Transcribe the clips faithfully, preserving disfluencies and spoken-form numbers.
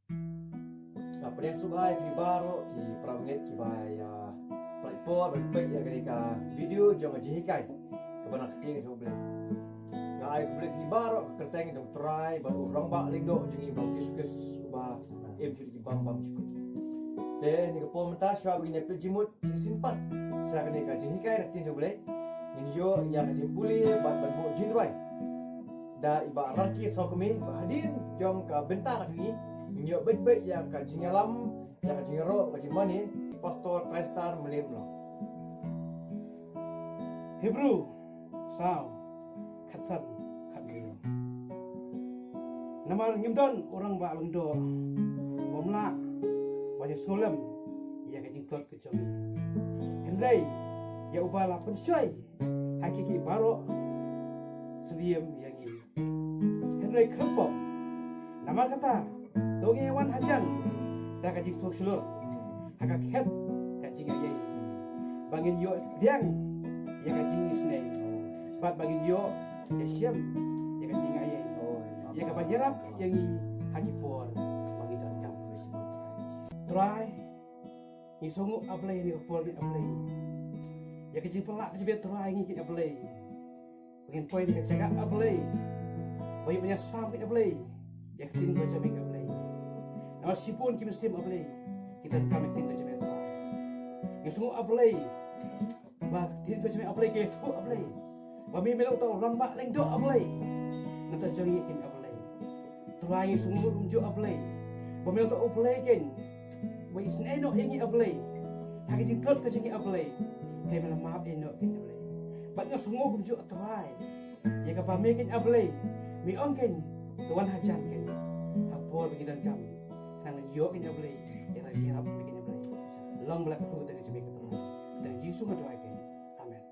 Nga pdiang sngewbha ïa phi baroh ki parabangeit kiba ïa pynlait por ban peit ïa kane ka video jong ka jinghikai kaba na ka ktien jong U Blei. Nga ai khublei ïa phi baroh ha ka kyrteng jong U Trai bad U Rangbah Lyngdoh jong ngi, U Jisu Khrist uba im sha ki bym bam jukut. Te ha kane ka por mynta shuwa ba ngin ïa peit jingmut shisien pat sha kane ka jinghikai na ka ktien jong U Blei, ngin ïoh ïa ka jingpule bad ban buh jingduwai da i Bah Rangki Sawkmie. Bad hadien jong ka bynta na ka sngi ngin ïoh beit beit ïa ka jingïalam, ïa ka jingïaroh, ka jingmane i Pastor Tristan Mylliemlong. Hebru saw, khatsan, khathynriew. Namar ngim don u rangbah lyngdoh bym lah ban ïasngewlem ïa ka jingtlot ka jong ngi. Hynrei ïa uba la pynshoi ha ki, ki baroh syndiem ïa ngi. Hynrei khlem pop, namar kata to ngin ïa wan hajan da ka jingsngewshlur ha ka khet ka jingaiei, ba ngin ïoh pdiang ïa ka jingisynei bad ba ngin ïoh ïashem ïa ka jingaiei, ïa kaba ïarap ïa ngi ha ki por ba ngi donkam. Trai, ngi sngewnguh, A Blei, ha kane ka por, A Blei, ïa ka jingpynlah ka jingpynbeit, Trai, ngi khein, A Blei, ba ngin poi ha ka jaka, A Blei, ba ngin ïasam khein, A Blei, ïa ka ktien ka jong me, A Blei. Namar shibun ki mynsiem, A Blei, ki donkam ïa ka ktien ka jong me, Trai. Ngi sngewnguh, A Blei, ba ka ktien ka jong me, A Blei, ka ïathuh, A Blei, ba me, me long uta u rangbah lyngdoh, A Blei, na ka bynta jong ngi khein, A Blei. Trai, ngi sngewnguh kumjuh, A Blei, ba me long uta U Blei khein uba isynei noh ïa ngi, A Blei, ha ka jingtlot ka jong ngi, A Blei. Te me la map ei noh khein, A Blei. Bad nga sngewnguh kumjuh, Trai, ïa kaba me khein, A Blei, me ong khein, to wan hajan khein ha ka por ba ngi donkam, khnang ban ïoh khein, A Blei, ïa ka jingïarap me khein, A Blei. Long ba la kyrkhu da ka jingmut ka, Trai. Da ka kyrteng Jisu nga duwai khein. Amen.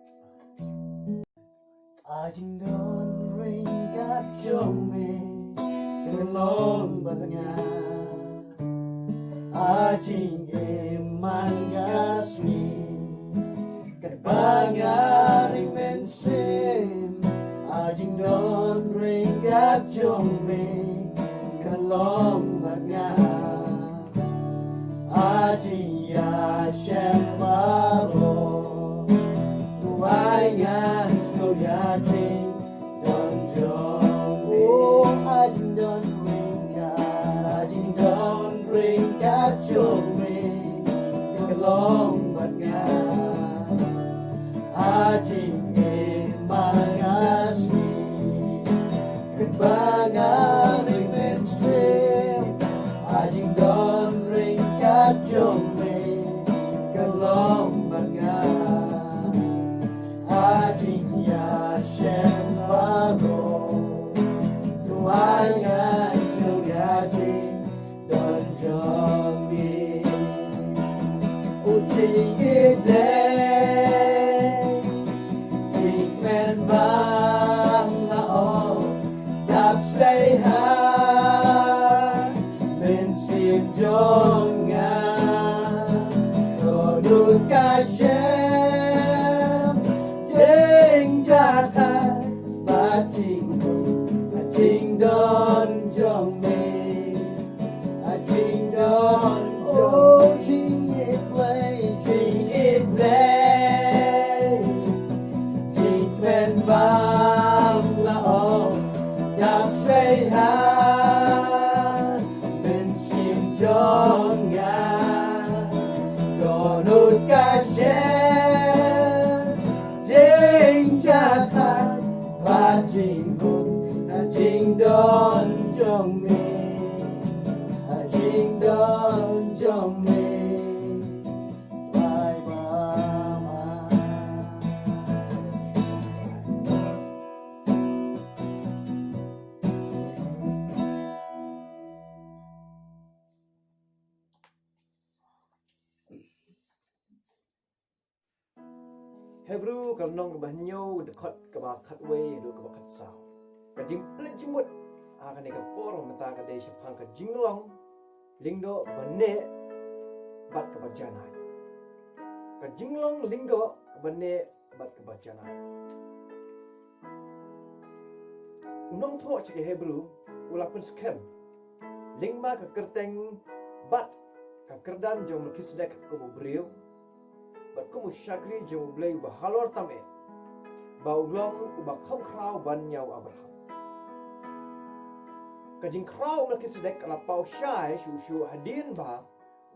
A jingdon ryngkat jong me ka long bad nga. A jingim man ka sngi katba nga ring mynsiem. A jingdon ryngkat jong me ka long bad nga. A jingïashem baroh, to ai ngan sngew ïa jingdon jong me. Oh, a jingdon ryngkat, a jingdon ryngkat jong me ka long bad nga. A jingim man ka sngi katba nga ring mynsiem. A jingdon ryngkat jong me ka long bad nga. A jingïashem baroh, to ai ngan sngew ïa jing don jong me. U jingïeit, jingkmen bam la ong, dap shlei ha mynsiem jong nga. Ko nud ka shem jingjahthait bad jingmut, jingdon jong me. A jingdon jong, oh, jingïeit Blei, jingïeit Blei. Jingkmen bam la ong, dap shlei ha mynsiem jong nga. Ko nud ka shem jingjahthait bad jingmut, a jingdon jong me, a jingdon jong me. Bye bye. Hebru ka lynnong kaba hynñiew, dkhot kaba khatwei haduh kaba khatsaw. Ka jingpynleit jingmut ha kane ka por mynta ka dei shaphang ka jinglong lyngdoh kaba neh bad kaba janai. Ka jinglong lyngdoh kaba neh bad kaba janai. U nongthoh sha ki Hebru u la pynskhem Lyngba ka kyrteng bad ka kyrdan jong u Melkisedek kum u briew bad kum u shakri jong U Blei uba halor tam eh, ba u long uba kham khraw ban ïa u Abraham. Ka jingkhraw u Melkisedek ka la paw shai shuh shuh hadien ba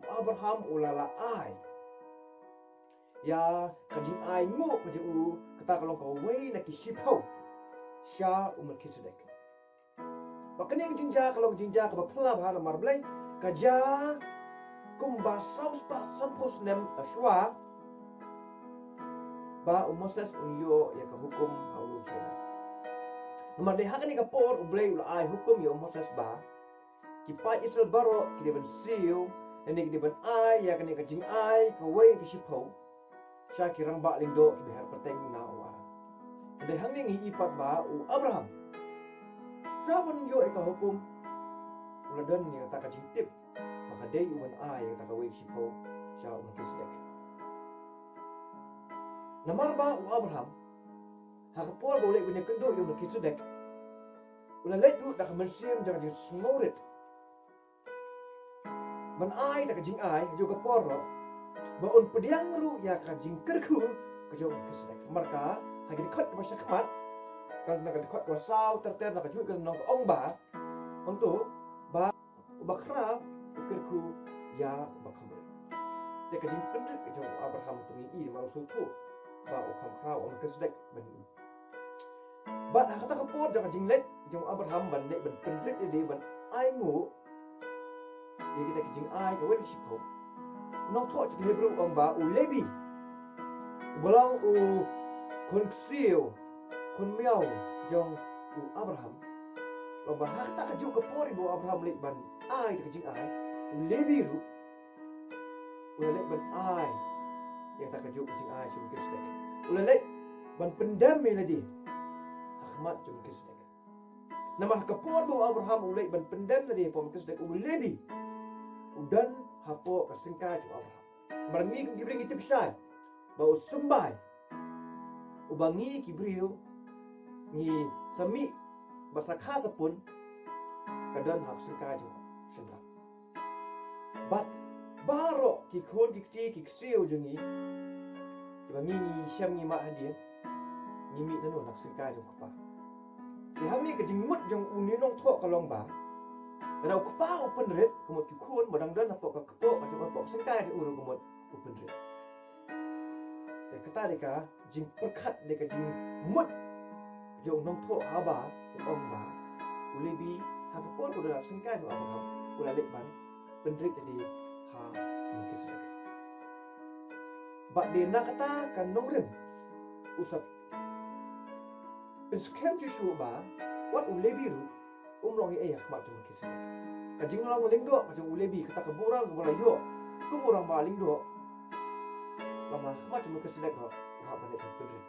u Abraham u la la ai ïa ka jingai nguh ka jong u, kata ka long kawei na ki shiphew, sha u Melkisedek. Ba kane ka jingjia ka long ka jingjia kaba phylla bha namar balei, ka jia kumba saw spah sanphew snem shuwa ba u Moses un ïoh ïa ka hukum ha u lum Sinai. Namar dei ha kane ka por U Blei u la ai hukum ïa u Moses ba ki paid Israel baroh ki dei ban siew, lane ki dei ban ai ïa kane ka jingai kawei na ki shiphew sha ki rangbah lyngdoh kiba her pateng na u Aron. Hynrei hangne ngi i pat ba u Abraham, sha ban ïoh ïa ka hukum, u la don ïa kata ka jingtip ba ka dei u ban ai ïa kata kawei shiphew sha u Melkisedek. Namar ba u Abraham, ha ka por ba u leit ban ïakynduh ïa u Melkisedek, u la leit ruh da ka mynsiem jong ka jingsngewrit ban ai da ka jingai ha kajuh ka por ruh, ba un pdiang ruh ïa ka jingkyrkhu ka jong u Melkisedek. Namar ka, ha ki dkhot kaba shakhmat, ka na ka dkhot kaba saw ter ter na kajuh ka lynnong ka ong ba, hangto ba uba khraw u kyrkhu ïa uba kham rit. Te ka jingpynrit ka jong u Abraham to ngi i namar u sngewthuh ba u kham khraw u Melkisedek ban ïoh. Bad ha kata ka por jong ka jingleit jong u Abraham ban leit ban pynrit ïa lade ban ai nguh ïa kita ki jingai kawei na ki shiphew, u nongthoh jong ki Hebru u ong ba u Lebi, uba long u khun ksiew, khun miaw jong u Abraham, u ong ba ha kata kajuh ka por ba u Abraham u leit ban ai da ka jingai, u Lebi ruh u la leit ban ai ïa kata kajuh ka jingai sha u Melkisedek. U la leit ban pyndem ïa lade ha khmat jong u Melkisedek. Namar ha ka por ba u Abraham u leit ban pyndem ïa lade hapoh u Melkisedek, u Lebi u don hapoh ka syngkai jong u Abraham. Namar ngi kum ki briew ngi tip shai ba u symbai uba ngi ki briew ngi sa mih bad sa kha sa pun ka don ha ka syngkai jong u shynrang. Bad baroh ki khun ki kti ki ksiew jong ngi kiba ngi ngi shem ngi mad hadien, ngi mih naduh na ka syngkai jong u kpa. Te hangne ka jingmut jong une u nongthoh ka long ba lada u kpa u pynrit, ka mut ki khun ba dang don hapoh ka kpoh ka jong, hapoh ka syngkai jong u ruh ka mut u pynrit. Te kata dei ka jingpyrkhat, dei ka jingmut jong u nongthoh haba u ong ba u Lebi ha ka por ba u don ha ka syngkai jong u Abraham u la leit ban pynrit ïa lade ha u Melkisedek. Bad dei na kata ka nongrim u sa pynskhem shuh shuh ba wat u Lebi ruh um long ei ei ha khmat jong u Melkisedek. Ka jinglong lyngdoh ka jong u Lebi, kata ka burom kaba u la ïoh kum u rangbah lyngdoh, lada ha khmat jong u Melkisedek ruh u hap ban leit ban pynrit.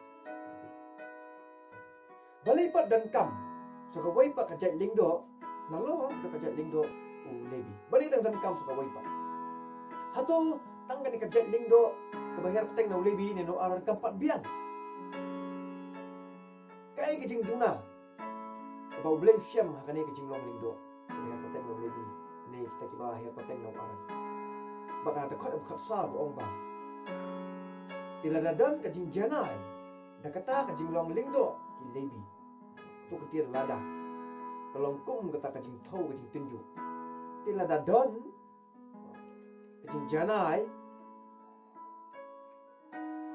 Balei pat donkam sha kawei pat ka jait lyngdoh nalor jong ka jait lyngdoh u Lebi? Balei dang donkam sha kawei pat? Hato tang kane ka jait lyngdoh kaba hiar pateng na u Lebi ne na u Aron kam pat biang? Kaei ka jingduna kaba U Blei u shem ha kane ka jinglong lyngdoh kaba hiar pateng na u Lebi ne kita kiba hiar pateng na u Aron? Bad ha dkhot ba khatsaw ba ong ba, te lada don ka jingjanai da kata ka jinglong lyngdoh ki Lebi. To ka tiar lada ka long kum kata ka jingthew ka jingtynjuh. Te lada don ka jingjanai,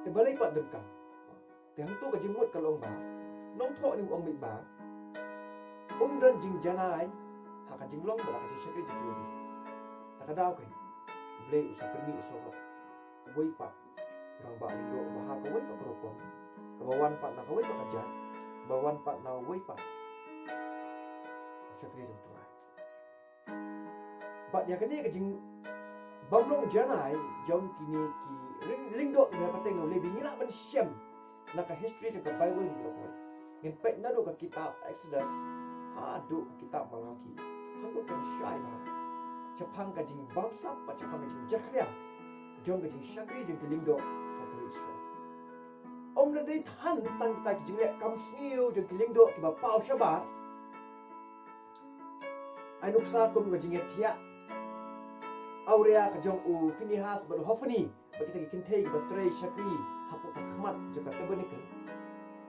te balei pat donkam? Te hangto ka jingmut ka long ba nongthoh ne u ong beit ba um don jingjanai ha ka jinglong bad ka jingshakri jong ki Lebi. Ta ka daw ka hi U Blei u sa pynmih u sa uwei pat u rangbah lyngdoh uba ha kawei pat ka rukom, kaba wan pat na kawei pat ka jait, kaba wan pat na uwei pat u shakri jong U Trai. Bad ïa kane ka jingbymlong janai jong kine ki lyngdoh kiba hiar pateng na u Lebi ngi lah ban shem na ka history jong ka Bible hi ïa kawei. Ngin peit naduh ka kitab Exodus haduh ka kitab Malaki. Hangto kan shai bha shaphang ka jingbamsap bad shaphang ka jingjakhlia jong ka jingshakri jong ki lyngdoh ha ka ri Israel. Ym dei than tang kita ki jingleh kam sniew jong ki lyngdoh kiba paw shabar. Ai nuksa kum ka jingïathiah awria ka jong u Phinehas bad u Hophni, bad kita ki kynthei kiba trei shakri hapoh ka khmat jong ka tabernacle.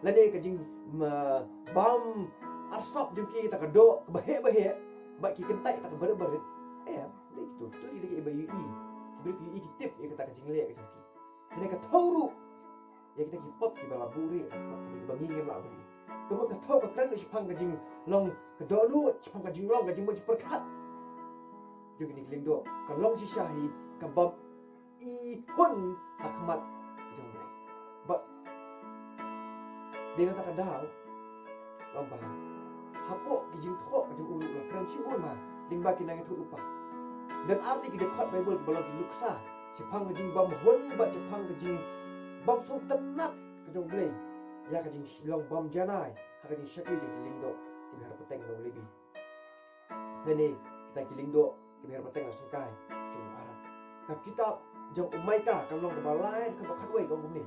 Lane ka jing, ma, bam arsap jong ki, kita ka doh kaba heh ba heh, bad ki kyntait kita ka barit barit. Eh, dei kito, kito ki dei kiba ïohi. Ki briew ki ïohi, ki tip ïa kata ka jingleh ka jong ki. Hynrei ka thew ruh ïa kita ki pop kiba la buhrieh, kiba ngi ngim lah buhrieh. Kumno ka thew ka kren shaphang ka jinglong ka dohnud, shaphang ka jinglong ka jingmut jingpyrkhat jong kine ki lyngdoh, ka long shisha hi ka bam ihun ha khmat ka jong U Blei. Bad dei na kata ka daw, long ba hapoh ki jingthoh ka jong u ruh la kren shibun ma lyngba ki nongïathuhlypa. Don ar tylli ki dkhot Baibl kiba long ki nuksa shaphang ka jingbymhun bad shaphang ka jingbym sngewtynnat ka jong U Blei ïa ka jinglong bym janai ha ka jingshakri jong ki lyngdoh kiba hiar pateng na u Lebi, lane kita ki lyngdoh kiba hiar pateng na syngkai jong u Aaron. Ka kitab jong u Maikah ka lynnong kaba lai, ka dkhot khatwei ka ong kumne: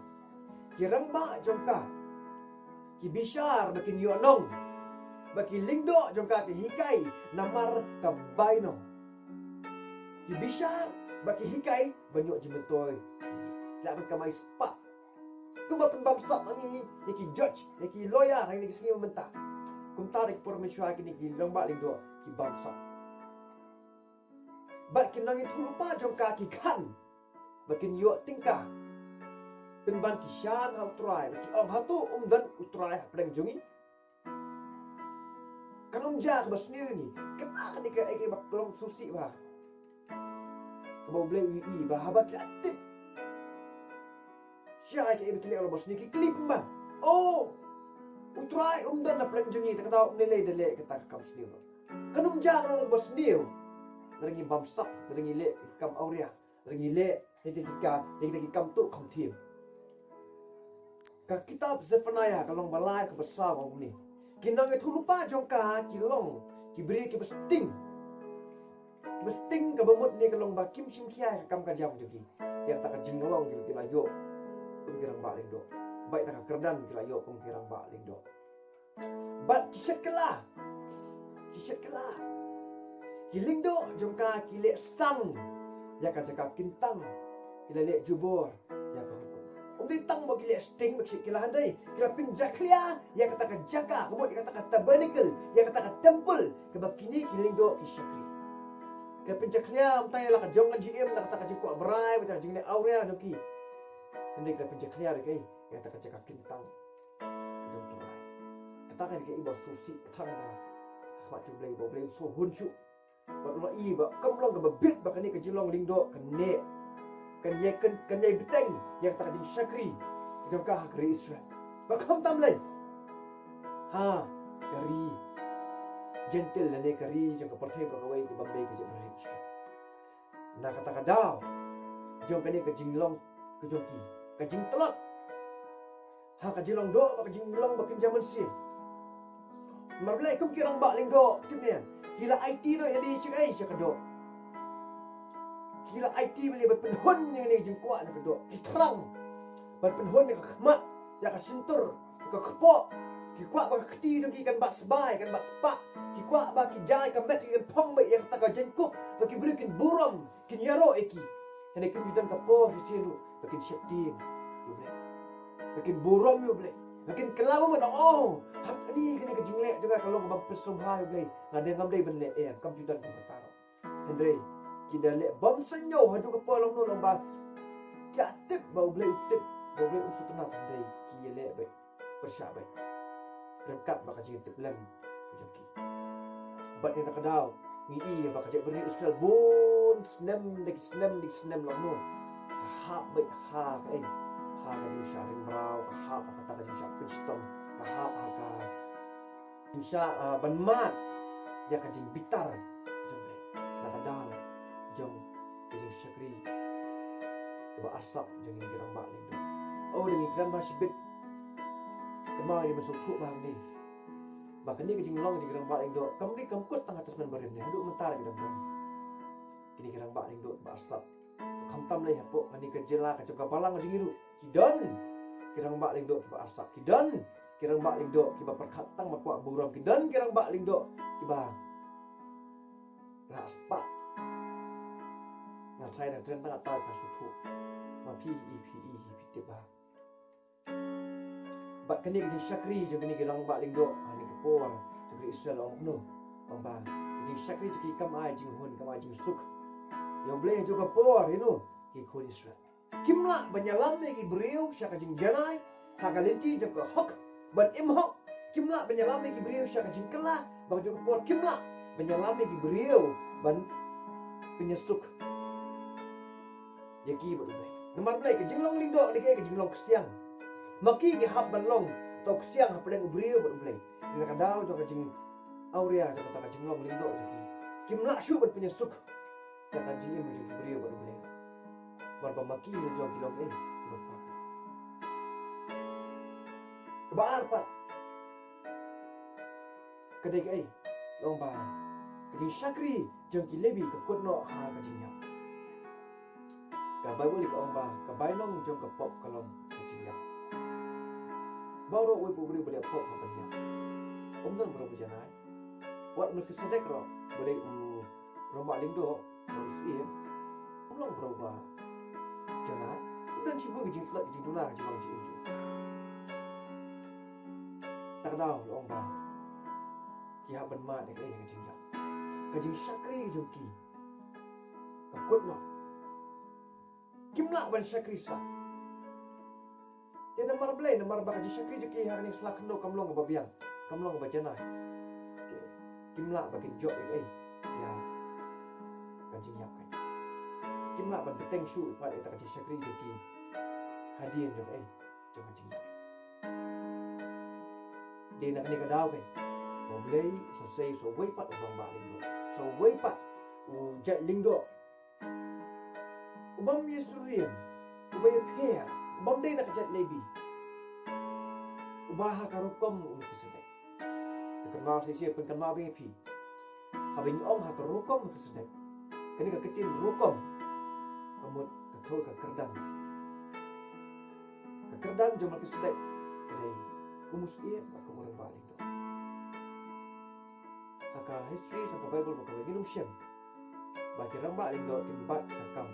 Ki rangbah jong ka ki bishar ba kin ïoh nong, bad ki lyngdoh jong ka ki hikai namar ka bainong. Ki bishar bad ki hikai ban ïoh jingmyntoi. Ki la ban kamai spah. Kumba pynbamsap ma ngi ïa ki judge, ïa ki lawyer ha kine ki sngi mynta, kumta da ki por mynshuwa kine ki rangbah lyngdoh ki bamsap. Bad ki nongïathuhlypa jong ka ki khan ba kin ïoh tyngka pynban ki shan ha U Trai, bad ki ong: Hato um don U Trai hapdeng jong ngi? Kan ym jia kaba sniew ïa ngi? Kata kane ka, eh, kaba long sngewsih bha, kaba U Blei u ïohi ba haba ki la tip sha ïa kaei ba ki leh kaba sniew, ki kylli pynban: O, U Trai um don hapdeng jong ngi, te kata um lei lei da leh kata ka kam sniew. Kan ym jia kaba long kaba sniew lada ngi bamsap, lada ngi leh ka kam awria, lada ngi leh ïa kita ki ka, ïa kita ki kam tuh kham thiang. Ka kitab Zephaniah ka lynnong ba lai, ka dkhot ba saw ka ong kumne: Ki nongïathuhlypa jong ka ki long ki briew kiba sting. Kiba sting, kaba mut ne ka long ba kim shim khia ïa ka kam ka jam jong ki. Ïa kata ka jinglong ki, ki la ïoh kum ki rangbah lyngdoh. Bad ïa kata ka kyrdan ki la ïoh kum ki rangbah lyngdoh. Bad ki shet kylla. Ki shet kylla. Ki lyngdoh jong ka ki leh sang ïa ka jaka kyntang. Ki la leh jubor ïa ka hukum. Ym dei tang ba ki leh sting ba ki shet kylla, hynrei ki la pynjakhlia ïa kata ka jaka, ka mut ïa kata ka tabernacle, ïa kata ka temple kaba kine ki lyngdoh ki shakri. Ki la pynjakhlia ym tang ïa la ka jong ka jingim, ïa kata ka jingkwah brai, ïa kata ka jingleh awria jong ki, hynrei ki la pynjakhlia ruh ïa kata ka jaka kyntang jong U Trai. Kata ka dei kaei ba sngewsih kthang ha khmat jong U Blei, ba U Blei um sngewhun shuh. Bad u la ïohi ba kam long kaba bit ba kane ka jinglong lyngdoh kan ïai, kan ïai, kan, kan ïai bteng ïa kata ka jingshakri jong ka ha ka ri Israel. Bad khamtam lei ha ka ri Jentil lane ka ri jong ka pyrthei baroh kawei kaba ym dei ka jaitbynriew Israel. Na kata ka daw jong kane ka jinglong ka jong ki, ka jingtlot ha ka jinglong doh bad ka jinglong ba kynja mynsiem. Namar balei? Kum ki rangbah lyngdoh, ki tip ne em, ki la aiti noh ïa lade sha kaei? Sha ka doh. Ki la aiti balei? Ban pynhun ïa kane ka jingkwah na ka doh. Ki thrang ban pynhun ïa ka khmat, ïa ka shyntur, ïa ka kpoh. Ki kwah ba ka kti jong ki kan bat sbai, kan bat spah. Ki kwah ba ki jaiñ ka met ki kan phong beit ïa kata ka jaiñkup, ba ki briew kin burom, kin ïaroh ïa ki. Hynrei kim ju don ka por shisien ruh ba kin sheptieng ïa U Blei, ba kin burom ïa U Blei, ba kin kylla bamut, ong, oh, ha kane, kane ka jingleh jong nga ka long kaba pynsngewbha ïa U Blei. Nga dei, ngam dei ban leh em. Kam ju don kum kata ruh. Hynrei ki da leh bymsniew haduh ka por lano lano ba ki la tip ba U Blei u tip, ba U Blei um sngewtynnat, hynrei ki ïaleh beit, pyrshah beit ryngkat bad ka jingtip lem ka jong ki. Bad na kata ka daw ngi ïohi ba ka jaitbynriew Israel bun snem da ki snem da ki snem lano ka hap beit ha kaei? Ha ka jingshah ring mraw, ka hap ha kata ka jingshah pynshitom, ka hap ha ka jingshah, ah, ban mad ïa ka jingbitar jong U Blei na ka daw jong ka jingshakri kaba arsap jong kine ki rangbah lyngdoh. Oh, da ngi kren ba shibit, kumba ngi mynsngewthuh ba hangne, ba kane ka jinglong jong ki rangbah lyngdoh kam dei, kam kut tang ha Testament Barim ne, haduh mynta ruh ki dang don kine ki rangbah lyngdoh kiba arsap. Khamtam lei hapoh kane ka jylla ka jong ka balang jong ngi ruh ki don ki rangbah lyngdoh kiba arsap, ki don ki rangbah lyngdoh kiba pyrkhat tang ba kwah burom, ki don ki rangbah lyngdoh kiba Nga spah. Nga trai dang tren tang nga tau ka suthu. Ma phi i phi i phi tip ba. Bad kane ka jingshakri jong kane ki rangbah lyngdoh ha kane ka por jong ki Israel ong kumno. Ong ba ka jingshakri jong ki kam ai jinghun, kam ai jingsuk. Ïa U Blei ha ka por ïa no ki khun Israel. Kim lah ban ïalam ïa ki briew sha ka jingjanai ha ka lynti jong ka hok bad im hok. Kim lah ban ïalam ïa ki briew sha ka jingkylla bad jong ka por. Kim lah ban ïalam ïa ki briew ban pynïasuk ïa ki bad U Blei. Namar balei? Ka jinglong lyngdoh dei ka jinglong ksiang. Ma ki ki hap ban long to ksiang hapdeng u briew bad U Blei. Ïa ka daw jong ka jingawria jong kata ka jinglong lyngdoh jong ki. Kim lah shuh ban pynïasuk ïa ka jingim jong ki briew bad U Blei. Namar ba ma ki la jong ki long kaei? Kiba pap. Kaba ar pat ka dei kaei? Long ba ka jingshakri jong ki Lebi ka kut noh ha ka jingïap. Ka Baibl ka ong ba ka bainong jong ka pop ka long ka jingïap. Baroh uwei pa u briew ba leh pop hap ban ïap. Um don briew ba janai. Wat Melkisedek ruh ba dei u rangbah lyngdoh bad u syiem, um long briew ba janai. Um don shibun ki jingtlot, ki jingduna, ki jinglong jingim jong u. Kata ka daw la ong ba ki hap ban mad ïa ka, ïa ka jingïap. Ka jingshakri jong ki ka kut noh. Kim lah ban shakri sah. Te namar balei? Namar ba ka jingshakri jong ki ha kane ka sla khyndew kam long kaba biang, kam long kaba janai. Te kim lah ba kin jop ïa kaei? Ïa ka jingïap kaei? Kim lah ban bteng shuh pat ïa ka jingshakri jong ki hadien jong kaei? Jong ka jingïap. Dei na kane ka daw kaei? Ba U Blei u sa sei sa uwei pat u rangbah lyngdoh, sa uwei pat u jait lyngdoh. U bym Israel, u ba ïapher, u bym dei na ka jait Lebi. U ba ha ka rukom u Melkisedek. Te kynmaw shisha, pynkynmaw biang ïa phi. Haba ngi ong ha ka rukom u Melkisedek, kane ka ktien rukom ka mut ka thoh ka kyrdan. Ka kyrdan jong u Melkisedek ka dei kum u syiem bad kum u rangbah lyngdoh. Ha ka history jong ka Baibl ba kawei ngin ym shem ba ki rangbah lyngdoh kin bat ka kam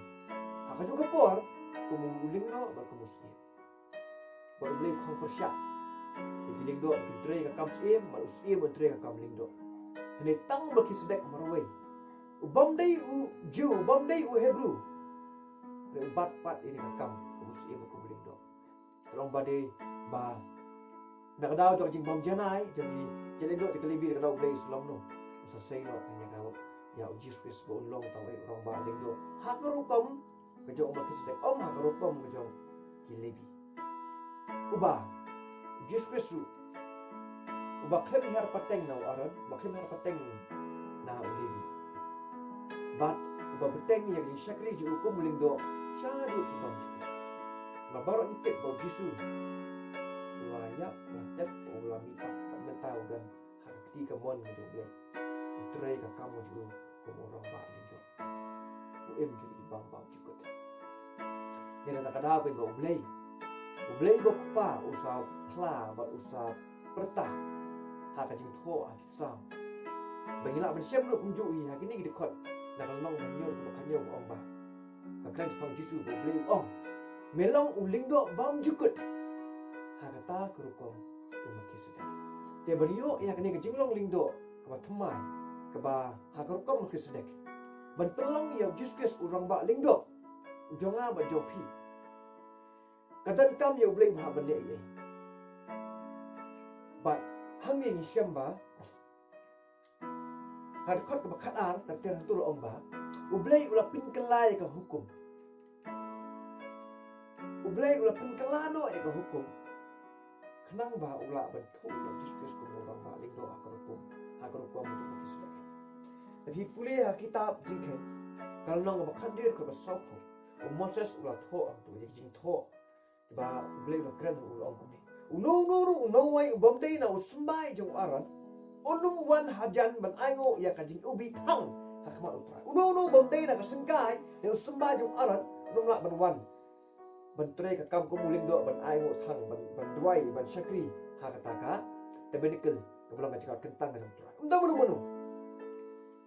ha kajuh ka por kum u lyngdoh bad kum u syiem. Bad U Blei u khang pyrshah ïa ki lyngdoh ba kin trei ka kam syiem bad u syiem ban trei ka kam lyngdoh. Hynrei tang u Melkisedek marwei, u bym dei u Jiw, u bym dei u Hebru, hynrei u bat pat ïa ka kam kum u syiem bad kum u lyngdoh. Te long ba dei ba na ka daw jong ka jingbym janai jong ki jait lyngdoh jong ka Lebi, na ka daw U Blei u sa long no, u sa sei noh ïa ka, ïa u Jisu Khrist ba un long tang uwei u rangbah lyngdoh ha ka rukom ka jong u Melkisedek, ym ha ka rukom ka jong ki Lebi. Uba u Jisu Khrist ruh uba khlem hiar pateng na u Aaron, uba khlem hiar pateng na u Lebi. Bad uba bteng ïa ka jingshakri jong u kum u lyngdoh shaduh ki bym jukut. Namar baroh ngi tip ba u Jisu u la ïap, u la tep, u la mihpat, bad mynta u don ha ka kti kamon ka jong U Blei. U trei ka kam ka jong u kum u rangbah lyngdoh. U im jong ki bym, bym jukut. Ngi la da ka daw ba U Blei, U Blei ba u Kpa u sa phla bad u sa pyrta ha ka jingthoh ha ki Salm. Ba ngi lah ban shem ruh kumjuh hi ha kine ki dkhot, na ka lynnong ba hynñiew, dkhot ba khathynñiew, ba ong ba, ka kren shaphang Jisu, ba U Blei u ong, me long u lyngdoh bym jukut ha kata ka rukom u Melkisedek. Te ban ïoh ïa kane ka jinglong lyngdoh kaba thymmai, kaba ha ka rukom Melkisedek, ban pynlong ïa u Jisu Khrist u rangbah lyngdoh jong nga bad jong phi, ka donkam ïa U Blei ba hap ban leh ei ei. Bad hangne ngi shem ba ha dkhot kaba khatar, ter ter hangto la ong ba U Blei u la pynkylla ïa ka hukum. U Blei u la pynkylla noh ïa ka hukum khnang ba u lah ban thoh ïa u Jisu Khrist kum u rangbah lyngdoh ha ka rukom, ha ka rukom jong u Melkisedek. Lada phi pule ha kitab Jingkheiñ, ka lynnong kaba khathynriew, dkhot ba sawphew, u Moses u la thoh hangto ïa ka jingthoh ba U Blei u la kren, u la ong kumne: Uno uno ruh u nongwei u bym dei na u symbai jong u Aaron, un ym wan hajan ban ainguh ïa ka jingïewbih thang ha khmat U Trai. Uno uno u bym dei na ka syngkai ne u symbai jong u Aaron, un ym lah ban wan ban trei ka kam kum u lyngdoh, ban ainguh thang, ban, ban duwai, ban shakri ha kata ka tabernacle, kaba long ka jaka kyntang ka jong U Trai. Ym don mano mano.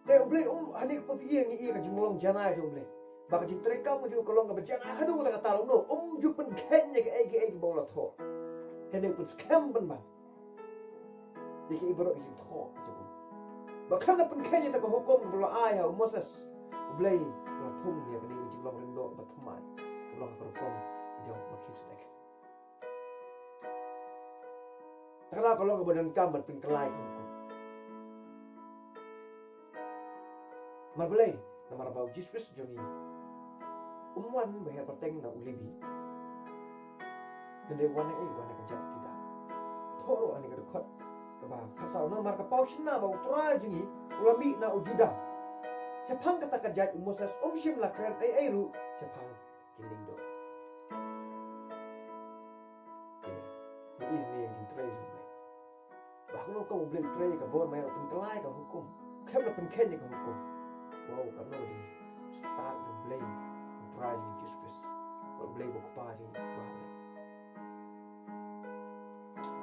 Te U Blei um, hangne ka pyrthei ngi ïohi ka jinglong janai jong U Blei. Ba ka jingtrei kam jong u ka long kaba janai haduh katta katta, long no, um ju pynkheiñ ïa kaei kaei ba u la thoh. Hangne u pynskhem pynban ïa kaei baroh ka jingthoh ka jong u. Ba khlem da pynkheiñ ïa kata ka hukum ba u la ai ha u Moses, U Blei u la thung ïa kane ka jinglong ring noh ba thymmai, kaba long ha ka rukom jong Melkisedek. Te kata ka long kaba donkam ban pynkylla ïa ka hukum. Namar balei? Namar ba U Jisu Khrist jong ngi um wan bad her pateng na u Lebi. Hynrei u wan na ei? U wan na ka jaid Judah. Thoh ruh ha kane ka dkhot kaba khatsaw, namar ka paw shynna ba U Trai jong ngi u la mih na u Judah. Shaphang kata ka jaid u Moses um shym la kren ei ei ruh shaphang ki lyngdoh. Ïa, ïa, ïa, ïa, jingtrei jong U Blei. Ba kumno ka U Blei u trei ïa ka bor, ma u pynkylla ïa ka hukum. Khlem da pynkheiñ ïa ka hukum. Wow, katno ka jingstad U Blei, U Trai jong ngi U Jisu Khrist. U Blei ba u Kpa jong ngi, ba U Blei.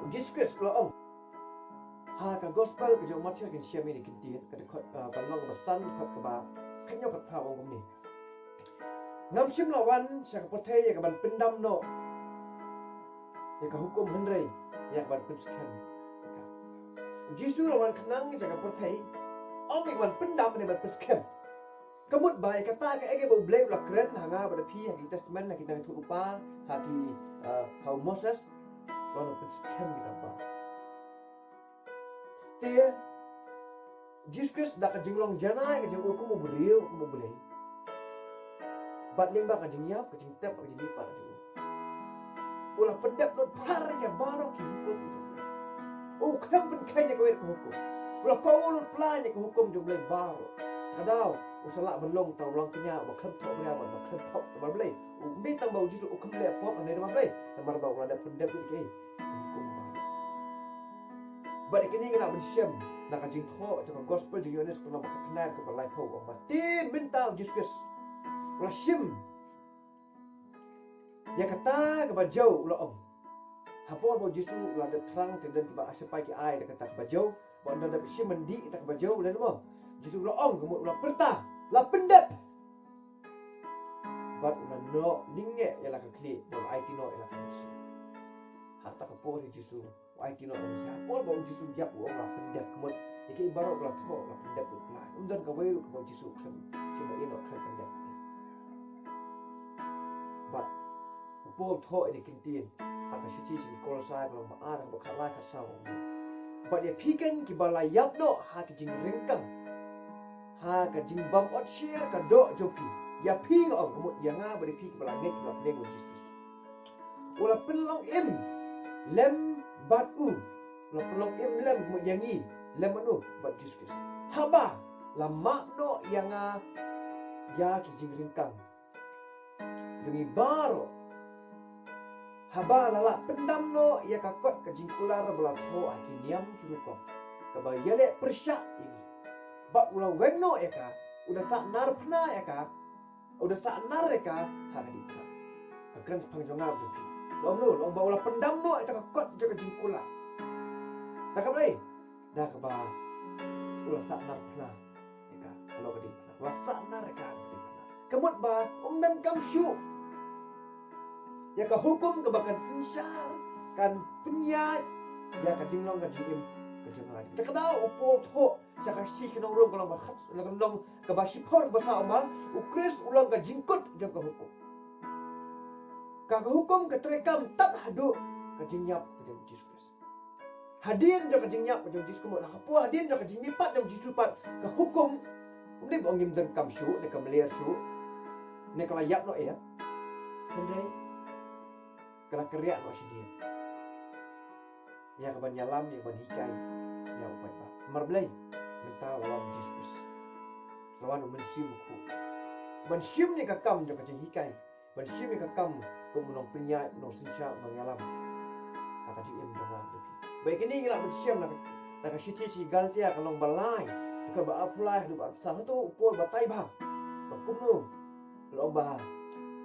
U Jisu Khrist u la ong ha ka gospel ka jong u Mathaios, kin shem ïa kine ki ktien, ka dkhot, ah, ka lynnong ba san, dkhot kaba khathynñiew khatphra, u ong kumne: Ngam shym la wan sha ka pyrthei ïa ka ban pyndam noh ïa ka hukum, hynrei ïa ka ban pynskhem ïa ka. U Jisu u la wan khnang sha ka pyrthei, ym ïa ka ban pyndam, hynrei ban pynskhem. Ka mut ba ïa kata kaei kaei ba U Blei u la kren ha nga bad ha phi, ha ki Testament, ha ki Nongïathuhlypa, ha ki, eh, ha u Moses, u la pynskhem ïa kata. Te U Jisu Khrist da ka jinglong janai ka jong u kum u briew, kum u Blei, bad lyngba ka jingïap, ka jingtep, ka jingmihpat jong u, u la pyndep lut phar ïa baroh ki hukum jong U Blei. U khlem pynkheiñ ïa kawei ka hukum. U la kohnguh lut phla ïa ka hukum jong U Blei baroh. Ka daw u sa lah ban long tang u long kñia ba khlem thohbria bad ba khlem pop namar Blei. U, ym dei tang ba U Jisu u khlem leh pop, hynrei namar Blei, namar ba u la dep pyndep lut ïa ka hukum baroh. Bad ïa kine ngi lah ban shem na ka jingthoh jong ka gospel jong u Ïoannis, ka lynnong ba khatkhyndai, dkhot ba laiphew, u ong ba te mynta U Jisu Khrist u la shim ïa kata kaba jew, u la ong. Ha por ba U Jisu u la dep thrang, te don kiba ai, sipai ki ai da kata kaba jew, ba un da dep shim ban dih kata kaba jew, u la ong mo. U Jisu u la ong, ka mut u la pyrta, la pyndep. Bad u la noh lyngngeh ïa la ka khlieh, bad u la aiti noh ïa la ka mynsiem. Ha kata ka por hi U Jisu u aiti noh ïa ka mynsiem. Ha por ba U Jisu u ïap, u ong la pyndep, ka mut ïa kaei baroh ba la thoh la pyndep lut phla. Ym don kawei ruh kaba U Jisu u khlem, shim ba ïeh noh, khlem pyndep. Bad u Paul u thoh ïa kine ki ktien ha ka shithi sha ki Kolosai, ka lynnong ba ar, dkhot ba khatlai, khatsaw, u ong: Bad ïa phi keiñ kiba la ïap noh ha ki jingryngkang, ha ka jingbym ot sher ka doh jong phi. Ïa phi nga ong, ka mut ïa nga bad ïa phi kiba la ngeit, kiba la pdiang ïa U Jisu Khrist. U la pynlong im lem bad u. U la pynlong im lem, ka mut ïa ngi, lem bad u, bad U Jisu Khrist. Haba la map noh ïa nga ïa ki jingryngkang jong ngi baroh. Haba la lah pyndam noh ïa ka kot ka jingkular ba la thoh ha ki niam ki rukom, kaba ïaleh pyrshah ïa ngi. Bad u la weng noh ïa ka, u da sah narphna ïa ka, u da sah nar ïa ka ha ka diengphna. Ka kren shaphang jong nga bad jong phi. La ong noh, la ong ba u la pyndam noh ïa ka kot jong ka jingkular. Da kaba, da kaba u la sah narphna ïa ka halor ka diengphna. U la sah nar ïa ka halor ka diengphna. Ka mut ba um donkam shuh ïa ka hukum kaba kan synshar, kan pynïaid ïa ka jinglong ka jingim ka jong nga. Te ka daw u Paul u thoh sha ka shithi sha ki nong Rom, ka lynnong ba khat, ka lynnong kaba shiphew, kaba saw, u ong ba U Khrist u long ka jingkut jong ka hukum. Ka, ka hukum ka treikam tad haduh ka jingïap ka jong U Jisu Khrist. Hadien jong ka jingïap ka jong U Jisu, ka mut ha ka por hadien jong ka jingmihpat jong U Jisu pat, ka hukum, ym dei ba ong ngim donkam shuh, ne ka mler shuh, ne ka la ïap noh ïa. Hynrei ka la kyrïah noh shadien ïa ka ban ïalam, ïa ka ban hikai ïa u paidbah. Namar balei? Mynta la wan U Jisu Khrist, la wan U Mynsiem Bakhuid ban shim ïa ka kam jong ka jinghikai, ban shim ïa ka kam kum u nongpynïaid, u nongsynshar, u nongïalam ha ka jingim jong nga bad phi. Bad ïa kine ngi lah ban shem na ka, na ka shithi sha ki Galatia, ka lynnong ba lai, dkhot ba arphew lai haduh ba arphew san. Hato u Paul u batai bha ba kumno? La ong ba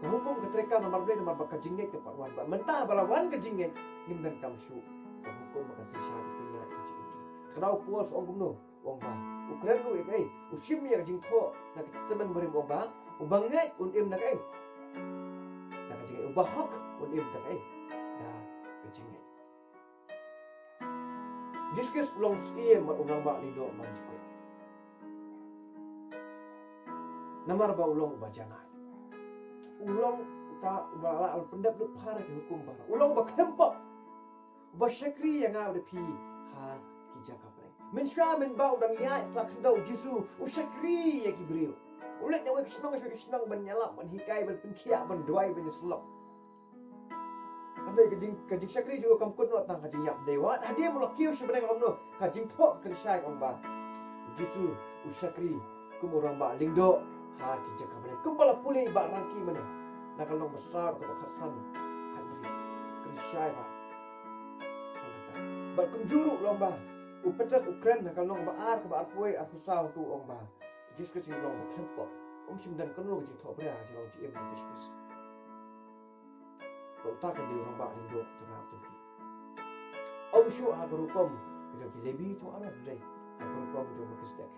ka hukum ka treikam namar balei? Namar ba ka jingngeit ka pat wan. Bad mynta ba la wan ka jingngeit, ngim donkam shuh ka hukum ba kan synshar, kan pynïaid ka jingim. Ka daw u Paul u ong kumno? U ong ba u kren ruh ïa kaei, u shim ïa ka jingthoh na ka Testament Barim, u ong ba uba ngeit un im da kaei, da ka jingngeit, uba hok un im da kaei, da ka jingngeit. Jisu Khrist u long u Syiem bad u Rangbah Lyngdoh man jingkut. Namar ba u long uba janai. U long uta uba la pyndep lut phar ki hukum baroh. U long uba khlem pop. Uba shakri ïa nga bad phi ha ki jaka bneng. Mynshuwa mynba u dang ïaid sha khyndew u Jisu, u shakri ïa ki briew. U leit na kawei ka shnong sha kawei ka shnong ban ïalap, ban hikai, ban pynkhiah, ban duwai, ban ïasyllok. Hynrei ka jing, ka jingshakri jong u kam kut noh tang ka jingïap dei, wat hadien ba u la kiew sha bneng, u ong noh, ka jingthoh ka kynshai, ka ong ba u Jisu u shakri kum u Rangbah Lyngdoh ha ki jaka bneng. Kumba la pule i Bah Rangki mynne na ka lynnong ba saw, ka dkhot khatsan, khathynriew, kynshai ba. Bad kumjuh ruh u ong ba u Petros u kren na ka lynnong ba ar, kaba arphew, arphew saw, u ong ba Jisu Khrist u long uba khlem pop. Um shym don kano ka jingthohbria ka jinglong jingim u Jisu Khrist. Bad uta ka dei u Rangbah Lyngdoh jong nga jong phi. Um shuh ha ka rukom ka jong ki Lebi jong Aron, hynrei ha ka rukom jong Melkisedek.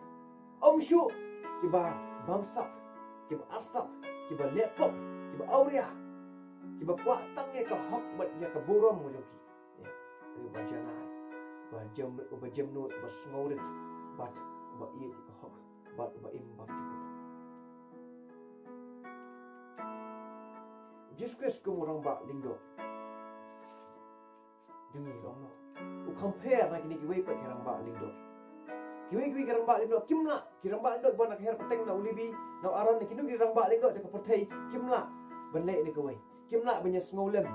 Um shuh kiba bamsap, kiba arsap, kiba leh pop, kiba awria, kiba kwah tang ïa ka hok bad ïa ka burom ka jong ki. Ïa, uba janai, uba jem, uba jemnud, uba sngewrit, bad uba ïeit ïa ka hok, bad uba im bymjukut. Jisu Khrist kum u Rangbah Lyngdoh jong ngi, long noh. U compare na kine kiwei pat ki Rangbah Lyngdoh. Kiwei kiwei ki Rangbah Lyngdoh kim lah, ki Rangbah Lyngdoh kiba na ka her pateng na u Lebi, na u Aron, na kino ki Rangbah Lyngdoh jong ka pyrthei kim lah ban leh ïa kawei. Kim lah ban ïa sngewlem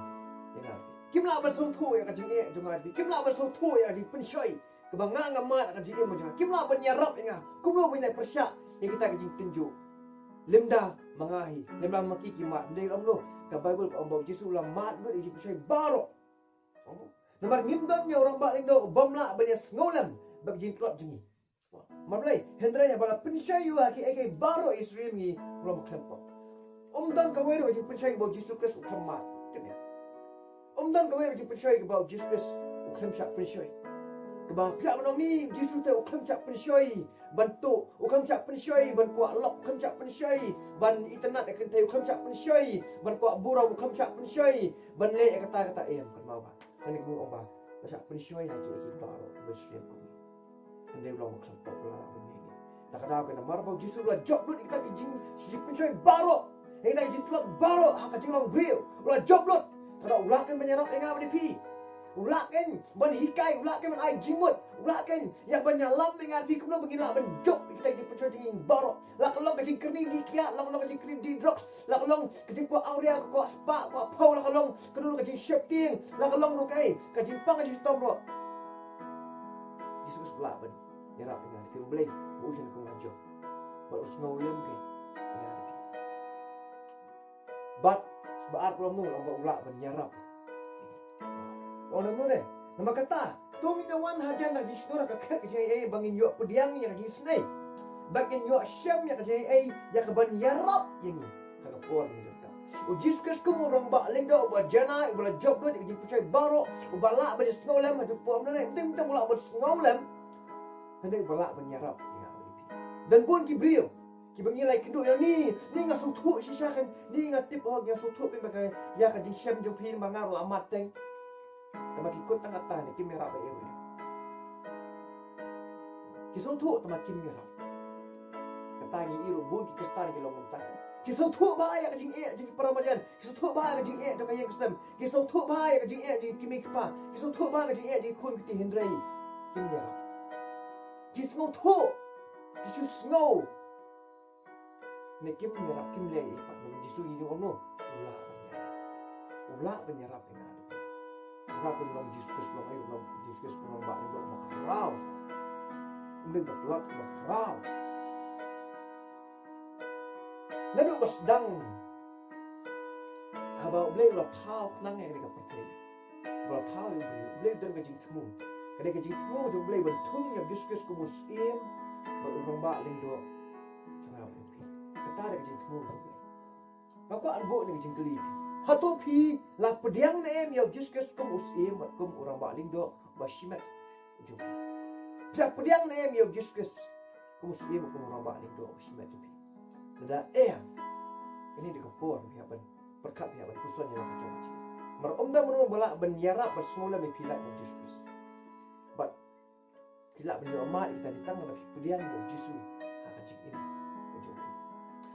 ïa nga. Kim lah ban sngewthuh ïa ka jingeh jong nga. Kim lah ban sngewthuh ïa ka jingpynshoi kaba nga nga mad ha ka jingim jong nga. Kim lah ban ïarap ïa nga kumno ban ïa pyrshah ïa kita ki jingtynjuh. Lymda ma nga hi, lymda ma ki ki mad. Hynrei long noh, ka Baibl ka ong ba u Jisu u la mad lut ïa ki jingpynshoi baroh. Namar ngim don ïa u Rangbah Lyngdoh u bym lah ban ïa sngewlem bad ka jingtlot jong ngi. Namar balei? Hynrei haba la pynshoi ïa u ha kiei kiei baroh i syriem ngi, u long uba khlem pop. Um don kawei ruh ka jingpynshoi kaba u Jisu Khrist u khlem mad. Tip ïa. Um don kawei ka jingpynshoi kaba u Jisu Khrist u khlem shah pynshoi. Kaba phi lah ban ong ni u Jisu te u khlem shah pynshoi ban tuh, u khlem shah pynshoi ban kwah lok, u khlem shah pynshoi ban itynnad ïa ka kynthei, u khlem shah pynshoi ban kwah burom, u khlem shah pynshoi ban leh ïa kata kata, em, kynmaw ba. Kane ka mut ong ba la shah pynshoi ha kiei kiei baroh kiba syriem kum ngi. Hynrei u long uba khlem pop, u la lah ban ïeng. Ta ka daw ka namar ba u Jisu u la jop lut ïa kita ki jing, jingpynshoi baroh, ïa kita ki jingtlot baroh ha ka jinglong briew. U la jop lut. Ta ka daw u lah kein ban ïarap ïa nga bad ïa phi. U lah kein ban hikai, u lah kein ban ai jingmut, u lah kein ïa ban ïalam ïa nga bad ïa phi kumno ba ngin lah ban jop ïa kita ki jingpynshoi jong ngi baroh. La ka long ka jingkyrni die kiad, la ka long ka jingkyrni die drugs, la ka long ka jingkwah awria, ka kwah spah, kwah phew, la ka long kano ka jingsheptieng, la ka long ruh kaei ka jingpang ka jingshitom ruh. Jisu Khrist u lah ban ïarap ïa nga bad ïa phi, balei? Ba u shah nyngkong la jop bad u sngewlem kein ïa nga bad ïa phi. Bad ba ar ka long, u long ba u lah ban ïarap. Ong kumno ne? Namar kata, to ngin ïa wan hajan da ka jingsngew ha ka khet ka jingaiei ba ngin ïoh pdiang ïa ka jingisynei. Ba ngin ïoh shem ïa ka jingaiei ïa ka ban ïarap ïa ngi ha ka por ngi donkam. U Jisu Khrist kum u Rangbah Lyngdoh uba janai, uba la jop lut ïa ka jingpynshoi baroh, uba lah ban ïa sngewlem ha ka por ngi donkam. Teng teng u lah ban sngewlem. Hynrei uba lah ban ïarap ïa nga bad ïa phi. Don bun ki briew kiba ngi la ïakynduh ïa ni, ni nga sngewthuh shisha kein, ni nga tip, oh, nga sngewthuh kein ba ka, ïa ka jingshem jong phi, ba nga ruh la mad teng. Tangba ki kut tang kata ne kim ïarap ïa u. Ki sngewthuh tangba kim ïarap. Kata ngi ïohi ruh bun ki Khristan ki long kumta. Ki sngewthuh bha ïa ka jingeh jong ki para marjan, ki sngewthuh bha ïa ka jingeh jong ka ïing ka sem, ki sngewthuh bha ïa ka jingeh jong ki kmie ki kpa, ki sngewthuh bha ïa ka jingeh jong ki khun ki kti, hynrei kim ïarap. Ki sngewthuh, ki shu sngew. Ne kim ïarap, kim leh ei pat. Namar Jisu ngi ong noh, u lah ban ïarap. U lah ban ïarap ïa nga. Haba u long Jisu Khrist, long ei, long Jisu Khrist, long ba, long ba khraw. Um dei ba tlot, ba khraw. Naduh ba sdang haba U Blei u la thaw khnang ïa kane ka pyrthei. Ba la thaw ïa u briew, U Blei u don ka jingthmu. Ka dei ka jingthmu jong U Blei ban thung ïa u Jisu Khrist kum u Syiem bad u Rangbah Lyngdoh jong nga bad jong phi. Kata dei ka jingthmu jong U Blei. Nga kwah ban buh ïa ka jingkylli ïa phi. Hato phi la pdiang ne em ïa u Jisu Khrist kum u Syiem bad kum u Rangbah Lyngdoh uba shimet? jong phi. Phi la pdiang ne em ïa u Jisu Khrist kum u Syiem, kum u Rangbah Lyngdoh, u Shimet jong phi? Lada em, kane dei ka por phi hap ban pyrkhat, phi hap ban puson ïa la ka jong ka jingim. Namar ym don mano ba lah ban ïarap ban sngewlem ïa phi lait na u Jisu Khrist. Bad phi lah ban ïoh mad ïa kita dei tang lada phi pdiang ïa u Jisu ha ka jingim ka jong phi.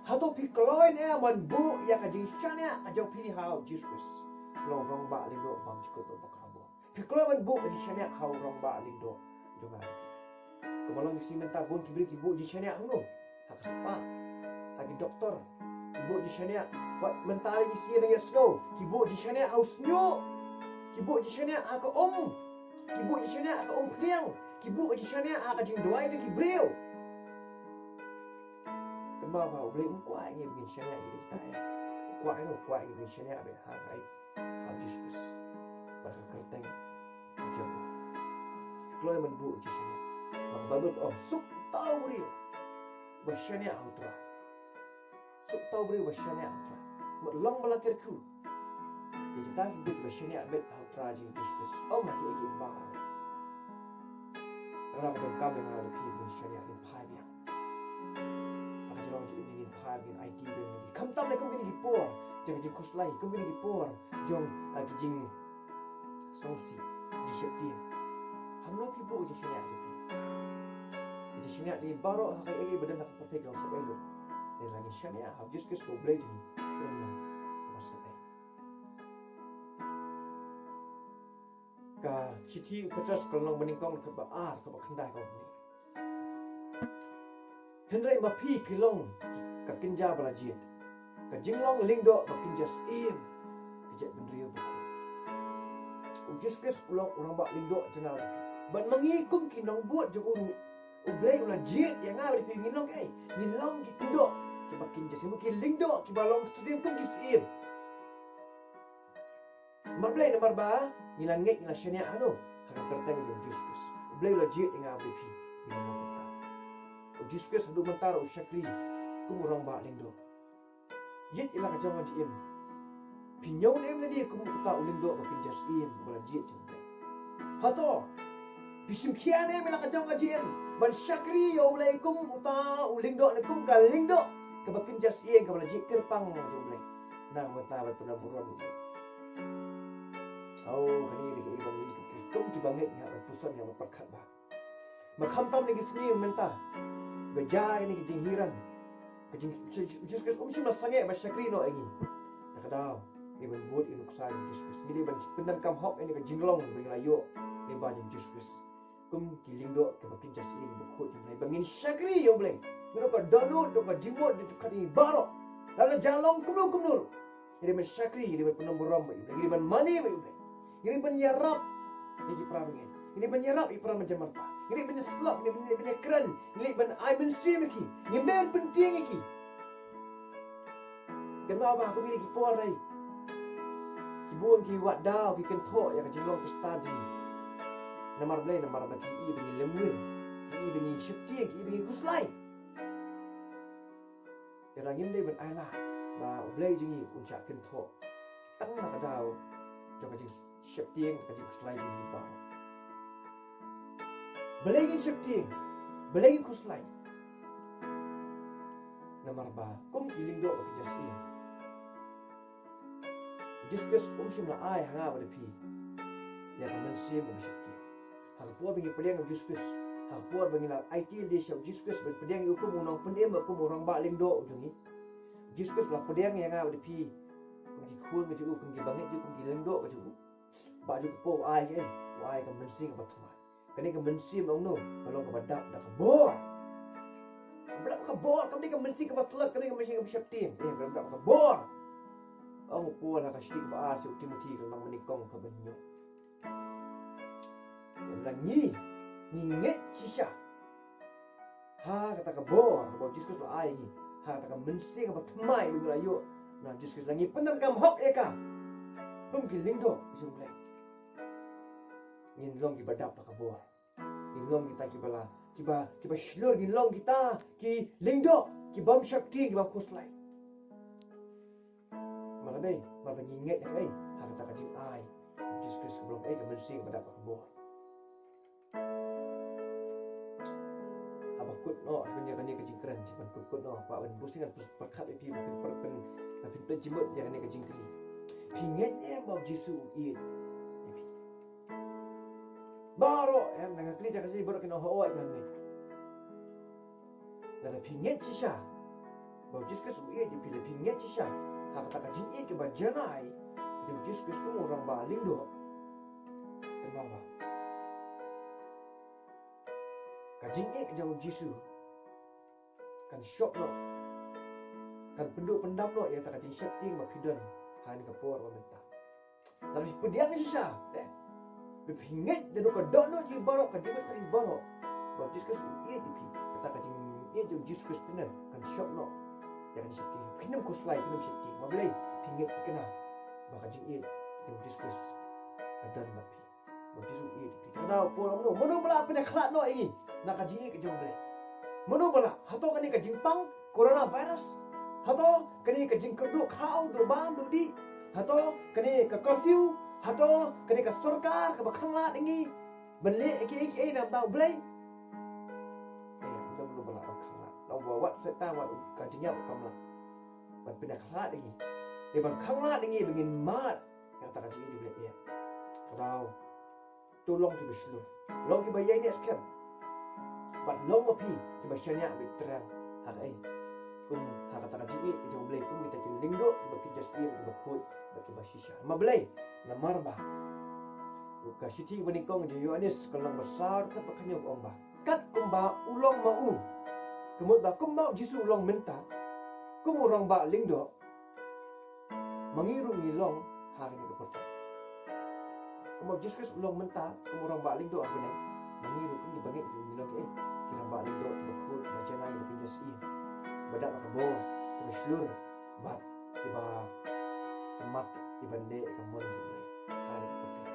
Hato phi kloi ne em ban buh ïa ka jingshaniah ka jong phi ha u Jisu Khrist, u Rangbah Lyngdoh bymjukut bad bakhraw? Phi kloi ban buh ka jingshaniah ha u Rangbah Lyngdoh jong nga jong phi? Kumba long ngi sngew mynta, bun ki briew ki buh jingshaniah hangno? Ha ka spah, ha ki doktor. Ki buh jingshaniah. Wat mynta lei ngi sngew, ngi ïohsngew, ki buh jingshaniah ha u shñiuh. Ki buh jingshaniah ha ka um. Ki buh jingshaniah ha ka umphniang. Ki buh jingshaniah ha ka jingduwai jong ki briew. Kynmaw ba U Blei um kwah ïa ngi ba ngin shaniah ïa kita, eh. Um kwah ïa ngi, um kwah ïa ngi ba ngin shaniah beit ha ka, ha u Jisu Khrist bad ka kyrteng jong u. Phi kloi ban buh jingshaniah? Namar ka Baibl ka ong, suk uta u briew uba shaniah ha u Trai. Suk uta u briew uba shaniah ha u Trai. Mut long ba la kyrkhu ïa kita ki briew kiba shaniah beit ha u Trai jong ngi u Jisu Khrist, ym ha kiei kiei baroh. Te kane ka donkam ïa nga bad ïa phi ba ngin shaniah, ngin phai biang. Ha ka jinglong jong ngi ngin phai biang, ngin aiti biang ïa ki, khamtam lei kum kine ki por jong ka jingkhuslai, kum kine ki por jong, ah, ki jingsngewsih, jingsheptieng. Hangno phi buh ka jingshaniah jong phi? Ka jingshaniah jong ngi baroh ha kaei kaei ba don ha ka pyrthei ka long sep ei lut. Hynrei lada ngin shaniah ha u Jisu Khrist ba U Blei jong ngi, ka long kaba sep ei. Ka shithi u Petros ka lynnong banyngkong, dkhot ba ar, dkhot ba khyndai ka ong kumne: Hynrei ma phi phi long ka kynja ba la jied, ka jinglong lyngdoh ba kynja syiem, ka jaitbynriew bakhuid. U Jisu Khrist u long u Rangbah Lyngdoh jong nga bad jong phi. Bad ma ngi kum ki nongbud jong u ruh, U Blei u la jied ïa nga bad ïa phi, ngin long kaei? Ngin long ki lyngdoh kiba kynja syiem, ki lyngdoh kiba long syiem kum ki syiem. Namar balei? Namar ba ngi la ngeit, ngi la shaniah hano? Ha ka kyrteng jong u Jisu Khrist. U Blei u la jied ïa nga bad ïa phi, ngi la long kumta. U Jisu Khrist haduh mynta ruh u shakri kum u Rangbah Lyngdoh. Ïeit ïa la ka jong ka jingim. Phi ñiew ne em lade kum uta u lyngdoh ba kynja syiem uba la jied jong U Blei? Hato phi shim khia ne em ïa la ka jong ka jingim ban shakri ïa U Blei kum uta u lyngdoh, ne kum ka lyngdoh kaba kynja syiem kaba la jied kyrpang jong U Blei? Na ka bynta ban pyndonkam burom ïa U Blei. Oh, kane dei kaei ba ngi ki, ki, kum kiba ngeit ngi hap ban puson, ngi hap ban pyrkhat bha. Ba khamtam ïa ki sngi mynta ba jia ïa kine ki jinghiar, ka jing, Jisu Khrist um shym la sangeh ban shakri noh ïa ngi. Te ka daw ngi dei ban bud ïa u nuksa jong u Jisu Khrist. Ngi dei ban pyndonkam hok ïa kane ka jinglong ba ngi la ïoh lyngba jong u Jisu Khrist kum ki lyngdoh kiba kynja syiem bakhuid jong U Blei, ba ngin shakri ïa U Blei. Ngin ong ka dohnud, ong ka jingmut, jingpyrkhat ïa ngi baroh. Lada la jia long kumno kumno ruh, ngi dei ban shakri, ngi dei ban pyndonkam burom ïa U Blei, ngi dei ban mane ïa U Blei. Ngi dei ban ïarap ïa ki para bangeit, ngi dei ban ïarap ïa ki para marjan marpa, ngi dei ban ïasyllok, ngi dei ban, ngi dei ban ïakren, ngi dei ban ai mynsiem ïa ki, ngim dei ban pyntieng ïa ki. Kynmaw ba ha kine ki por, eh, ki bun ki wad daw, ki kynthoh ïa ka jinglong Khristan jong ngi. Namar balei? Namar ba ki i ba ngi lemwir, ki i ba ngi sheptieng, ki i ba ngi khuslai. Te ngim dei ban ai lad ba U Blei jong ngi un shah kynthoh tang na ka daw jong ka jingsheptieng, ka jingkhuslai jong ngi baroh. Balei ngin sheptieng? Balei ngin khuslai? Namar ba kum ki lyngdoh ba kynja syiem, Jisu Khrist um shym la ai ha nga bad ha phi ïa ka mynsiem ba sheptieng. Ha ka por ba ngi pdiang ïa u Jisu Khrist, ha ka por ba ngi la aiti lade sha u Jisu Khrist ban pdiang ïa u kum u Nongpynim, kum u Rangbah Lyngdoh jong ngi, u Jisu Khrist u la pdiang ïa nga bad ïa phi kum ki khun ka jong u, kum ki bangeit jong u, kum ki lyngdoh ka jong u. Bad ha kajuh ka por u ai, eh, u ai ka mynsiem kaba thymmai. Kane ka mynsiem, ong no, ka long kaba dap da ka bor. Kaba dap da ka bor, kam dei ka mynsiem kaba tlot, kam dei ka mynsiem kaba sheptieng. Eh, kaba dap da ka bor. Ong u Paul ha ka shithi kaba ar sha u Timothi, ka lynnong banyngkong, dkhot ba hynñiew. Ïa la ngi, ngi ngeit shisha ha kata ka bor kaba u Jisu Khrist u la ai ïa ngi, ha kata ka mynsiem kaba thymmai ba ngi la ïoh na u Jisu Khrist, la ngi pyndonkam hok ïa ka kum ki lyngdoh jong U Blei, ngin long kiba dap da ka bor. Ngin long kita kiba la, kiba, kiba shlur, ngin long kita ki lyngdoh ki bym sheptieng, ki bym khuslai. Namar balei? Namar ba ngi ngeit ïa kaei? Ha kata ka jingai jong u Jisu Khrist kaba long kaei? Ka mynsiem kaba dap da ka bor. Haba kut noh, haba ïa kane ka jingkren, ban kut kut noh, ba ban bun sien ngan pyrkhat ïa phi, ba phin pyrkhat, ba phin pynjimut ïa kane ka jingkylli. Phi ngeit em ba u Jisu u ïeit ïa phi? Baroh em, nga kylli ïa ka jingkylli baroh kin ong hooid nga ngeit. Lada phi ngeit shisha ba u Jisu Khrist u ïeit ïa phi, lada phi ngeit shisha ha kata ka jingïeit kaba janai, ka jong u Jisu Khrist kum u Rangbah Lyngdoh, kynmaw ba ka jingïeit ka jong u Jisu kan shop noh, kan pynduh pyndam noh ïa kata ka jingsheptieng ba phi don ha kane ka por ba mynta. Lada phi pdiang shisha, eh, phi ngeit naduh ka dohnud jong phi baroh, ka jingmut jong phi baroh, ba u Jisu Khrist u ïeit ïa phi, kata ka jingïeit jong u Jisu Khrist te kan shop noh ïa ka jingsheptieng. Phin ym khuslai, phin ym sheptieng. Ma balei? Phi ngeit thikna ba ka jingïeit jong u Jisu Khrist ka don bad phi. Ba u Jisu u ïeit ïa phi. Te ka daw por ong, mano ba lah pynïakhlad noh ïa ngi na ka jingïeit ka jong U Blei? Mano ba lah? Hato kane ka jingpang coronavirus? Hato kane ka jingkyrduh khaw, duh bam duh dih? Hato kane ka curfew? Hato kane ka sorkar kaba khanglad ïa ngi ban leh kiei kiei na bynta U Blei? Eh, ym don mano ba lah ban khanglad. Long ba wat Soitan, wat ka jingïap kam lah ban pynïakhlad ïa ngi, eh, ban khanglad ïa ngi ba ngin mad ïa kata ka jingïeit U Blei. Eh, ka daw To long kiba shlur, long kiba ïaineh skhem, bad long ma phi kiba shaniah bad tyrrel. Ha kaei? Kum ha kata ka jingïeit ka jong U Blei, kum kita ki lyngdoh kiba kynja syiem, kiba khuid bad kiba shisha. Ma balei? Namar ba ka shithi banyngkong jong u Ïoannis ka lynnong ba saw, dkhot ba khathynñiew ka ong ba, kat kumba u long ma u, ka mut ba kumba u Jisu u long mynta kum u Rangbah Lyngdoh, ma ngi ruh ngi long ha kane ka pyrthei. Kumba u Jisu Khrist u long mynta kum u Rangbah Lyngdoh ha kane, ma ngi ruh kum kiba ngeit ruh ngi long ki, ki Rangbah Lyngdoh kiba khuid, kiba janai, kiba kynja syiem, kiba dap ha ka bor, kiba shlur bad kiba smat ïa ban leh ïa ka mon jong U Blei ha kane ka pyrthei.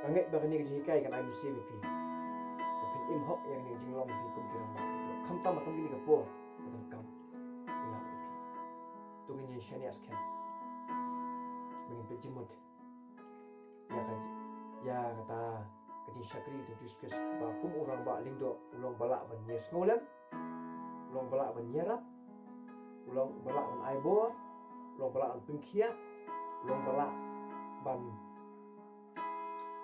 Nga ngeit ba kane ka jinghikai kan ai mynsiem ïa phi, ba phin im hok ïa kane ka jinglong ïa phi kum ki Rangbah Lyngdoh, khamtam ha kum kine ki por ka donkam ïa phi. To ngin ïa shaniah skhem, ba ngin pynjimut ïa ka, ïa kata ka jingshakri jong u Jisu Khrist, ba kum u Rangbah Lyngdoh u long ba lah ban ïasngew lem, u long ba lah ban ïarap, u long ba lah ban ai bor, u long ba lah ban pynkhiah, u long ba lah ban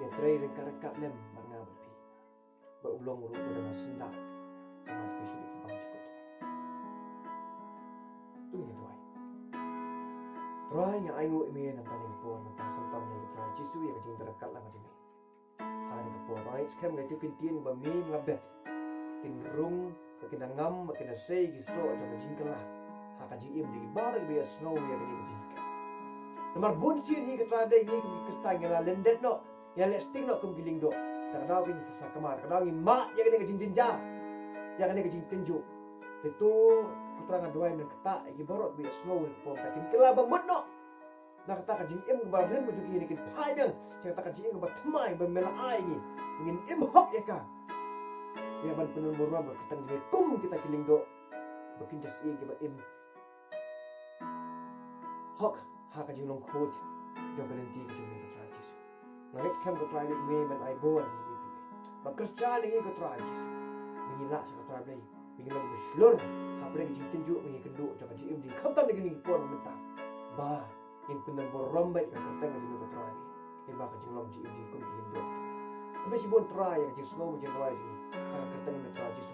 ïatrei ryngkat ryngkat lem bad nga bad phi. Bad u long ruh uba dang syndah ka man jong ki shibit ki bam jukut. To ngin ïa duwai. Trai, ngan ainguh ïa me na kane ka por, mynta khamtam ïa ka, Trai Jisu, ïa ka jingdon ryngkat lang ka jong me ha kane ka por. Nga ngeit skhem ïa kito ki ktien ba me me la bet kin rung, ba kin da ngam, ba kin da sei ki soh jong ka jingkylla ha ka jingim jong ki baroh kiba ïohsngew ïa kane ka jinghikai. Namar bun sien hi, ko Trai Blei, ngi kum ki Khristan ngi la lyndet noh, ngi la leh sting noh kum ki lyngdoh. Te ka daw ngi sa sakma, te ka daw ngi mad ïa kane ka jingjynjar, ïa kane ka jingtynjuh. Te to, ko Trai, nga duwai men ktah ïa ki baroh kiba ïohsngew ïa kane ka por, te kin kylla ba mut noh na kata ka jingim kaba rim ka jong ki, kin phai biang sha kata ka jingim kaba thymmai ba me la ai ïa ngi, ba ngin im hok ïa ka, ïa ban pynburom ïa ka kyrteng jong me kum kita ki lyngdoh ba kynja syiem, kiba im hok ha ka jinglong khuid jong ka lynti ka jong me, ko Trai Jisu. Nga ngeit skhem, ko Trai, me men ai bor ïa ngi, ba kyrshan ïa ngi, ko Trai Jisu, ba ngin lah sha, ko Trai Blei, ba ngin long kiba shlur hapdeng ka jingtynjuh bad ka jingkynduh jong ka jingim jong ngi khamtam ïa kine ki por mynta, ba ngin pynburom beit ïa ka kyrteng ka jong me, ko Trai, lyngba ka jinglong jingim jong ngi kum ki lyngdoh. Khublei shibun, Trai, ïa ka jingsngew bad jingduwai jong ngi ha ka kyrteng jong me, Trai Jisu.